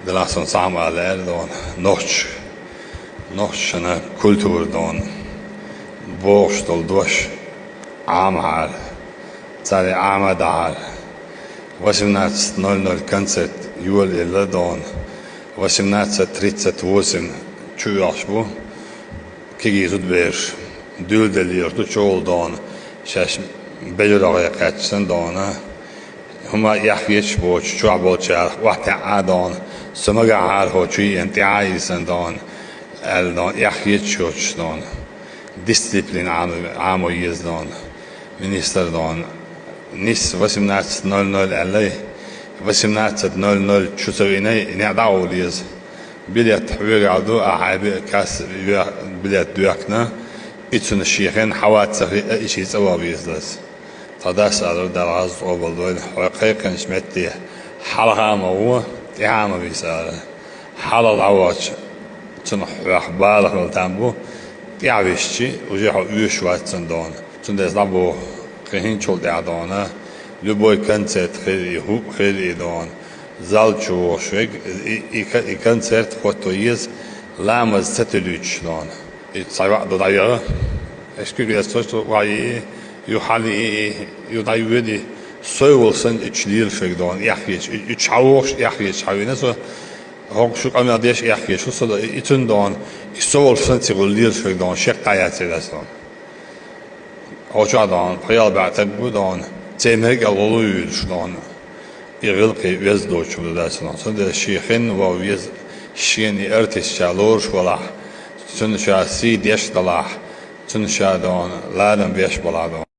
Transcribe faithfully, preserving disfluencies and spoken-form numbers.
Делахь сан схьа ма аьлла аьлла дона, нохч, нохчашна культура дона, бохуш долу дош Ӏамахьара, цаьрга Ӏама а дахьара. Восемнадцать ноль ноль концерт йолаелла дона, восемнадцать тридцать восемь чу оьхуш бу кегий зудабераш, дуьйладелла лелаш ду чӀогӀа дона, шаьш белларгӀе кхаьчча санна дона. ХӀума эхь езаш боцуш чохь болчара охьатаьӀа а дона, со магахьара хӀо чу еана тӀаьхьа а йисна дона, аьлла дона, эхь езаш йоцуш дона. Дисциплина Ӏамо, Ӏамо еза дона. Министр дона. Нисса восемнадцать ноль ноль аьллай, восемнадцать ноль ноль чу ца винай, и неӀ дӀа а гӀо деза. Билет хьоьгахь ду, ахьа хьайн би-, касса ве-, билет доьхкина, и цунна шен хенна хьавац ца хиъна, и шен цӀа ваха везалц. Тхан дас алара, Дала гӀазот къобалдойла, хьо кхайкхинчу метте хьалха а ма гӀо, тӀаьхьа а ма виса ара. Хьалха дӀавахча, цунах хьох бала хила там бу, тӀаьхьа висчи, уже хьо оьшуш вац цунна дона. Цундела дӀабоху, кхин хӀинцачул тӀаьхьа дона, любой концерт хир и, хӀуъа хир и дона, зал чу вогӀуш верг, и, и ка-, и концерт хӀотто еза, ламаз ца туьлуьйтуш дона. И цхьа йоӀ ду дӀайоьгӀа. Аш куьг эццо, шу ваьӀий, ю хьалий, ю дӀайоьдий, сой волу санна, и чу лелаш верг дона, эхь езаш, и, и чу хьан вогӀуш, эхь езаш хьан вина со, хӀокху шу къамел деш эхь езаш ву со, и, и цунна дона, и со волуш санна, цигахула лелаш верг дона, шек дӀаяцийла аса дона. Хьо чохь дона, пхи-ялх бӀе стаг бу дона, церан мегар а гӀуллакх а юьйлуш дона. И гӀиллакхе оьзда доцуш ма ду дас дона. Цундела шен хенна ваха веза, шена и артисташ лоруш валахь, цунна ша сий деш далахь, цунна ша дона, ладам беш балахь дона.